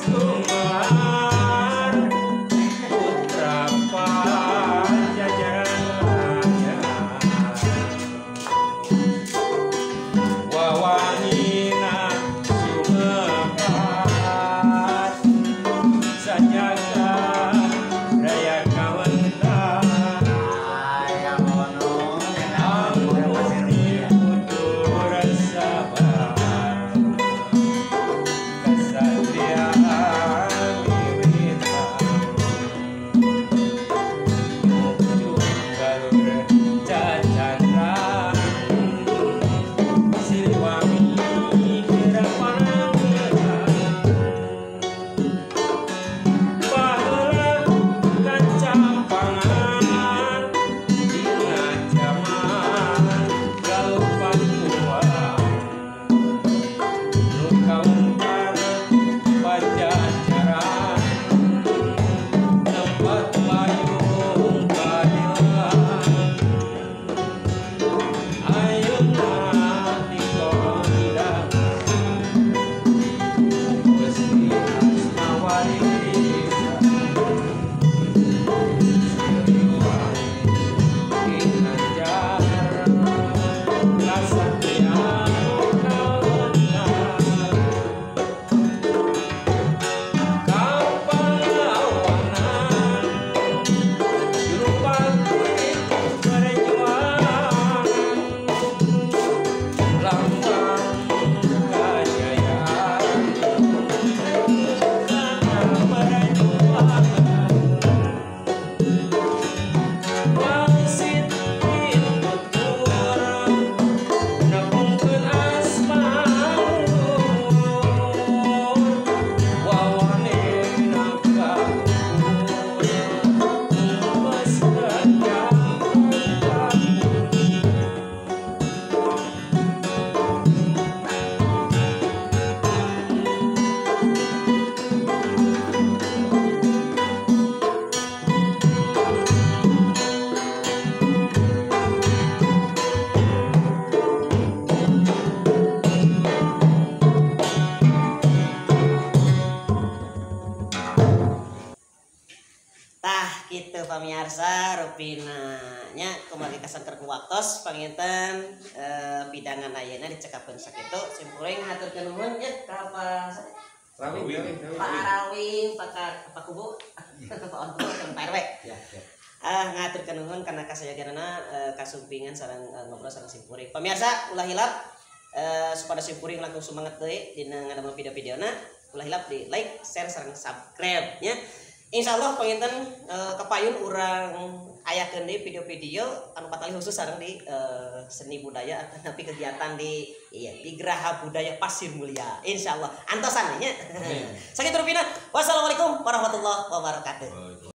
Kumar putra Pajajaran Wawangina sumepat sajaga raya kawentar Anggung putur sabar kesatria wiwitan Nuju galur cacandra Siliwangi gerang pananggeran Baheula kacampangan dina jaman Galuh Pakuan Nu kaungkar Pajajaran tempat payung keadilan Ayeuna dikondang Gusti Asma Warisan Siliwangi Ginanjar Kasatria nu kawentar Kapahlawanan juru bakti perjuangan lambang kejayaan karena perjuangan Wangsit pitutur nepungkeun asma luhur wawanena kaukur geus terjangkau. Tah kitu pamiarsa rupina nya kumargi kasangker ku waktos panginten pidangan ayeuna dicekapkeun sakitu simkuring haturkeun nuhun ya ka Pak Pak Arawin, Pak Kubu, Pak Onto, sareng Pak RW. Ya, ya. Ngaturkeun nuhun kana kasayogianana kasumpingan sareng ngobrol sareng simkuring. Pemirsa ulah hilap supaya simkuring langkung semangat deui dina ngadamel video-videona, ulah hilap di like, share sareng subscribe nya. Insyaallah panginten kapayun urang ayakeun deui video-video anu patali khusus sareng di seni budaya atau tapi kegiatan di iya di Graha Budaya Pasir Mulia. Insyaallah antosan nya. Sakitu rupina. Wassalamualaikum warahmatullahi wabarakatuh.